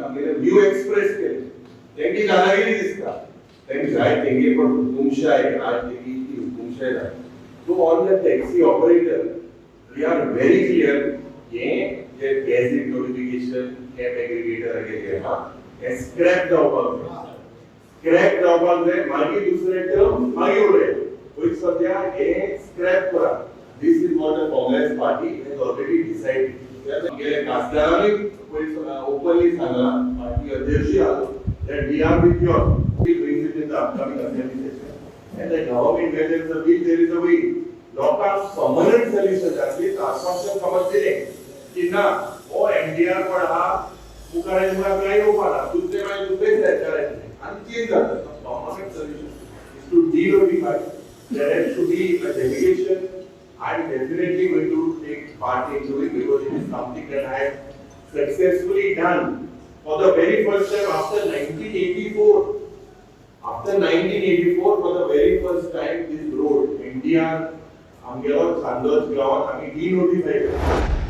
आमगेले view express केले. तेंकी दादागिरी दिसता. तेंक जाय तेंगे पण हुकुमशाय, आज तेंगी ती हुकुमशाय जाय. So all the taxi operator, we are very clear, हे जे गॅझेट नोटिफिकेशन, कॅब एग्रिगेटर जे आहा, हे स्क्रॅप जावपाक जाय, स्क्रॅप जावपाक जाय. मागीर दुसरे टर्म मागीर उलय. पयलीं सद्या हे स्क्रॅप करा. This is what the Congress party has already decided. आमगेले खासदारांनी पयलीं ओपनली सांगला, पार्टी अध्यक्ष आलो, that we are with you. We brings it in the upcoming assembly session. And the government, where there is a will, there is a way. लोकांक permanent solution जातली. आश्वासन समज दिलें की ना, हो एमडीआर पण हा मुखार मुखार काय येवपा ना, दुसरे मागीर दुसरे सरकार येतलें आनी चेंज जाता. Permanent solution is to denotify. There has to be a delegation. I am definitely going to take part into it because it is something that I have successfully done for the very first time after 1984. After 1984, for the very first time, this road, MDR, आमगेलो चांदोज गांवात आमी डिनोटिफाय केलो.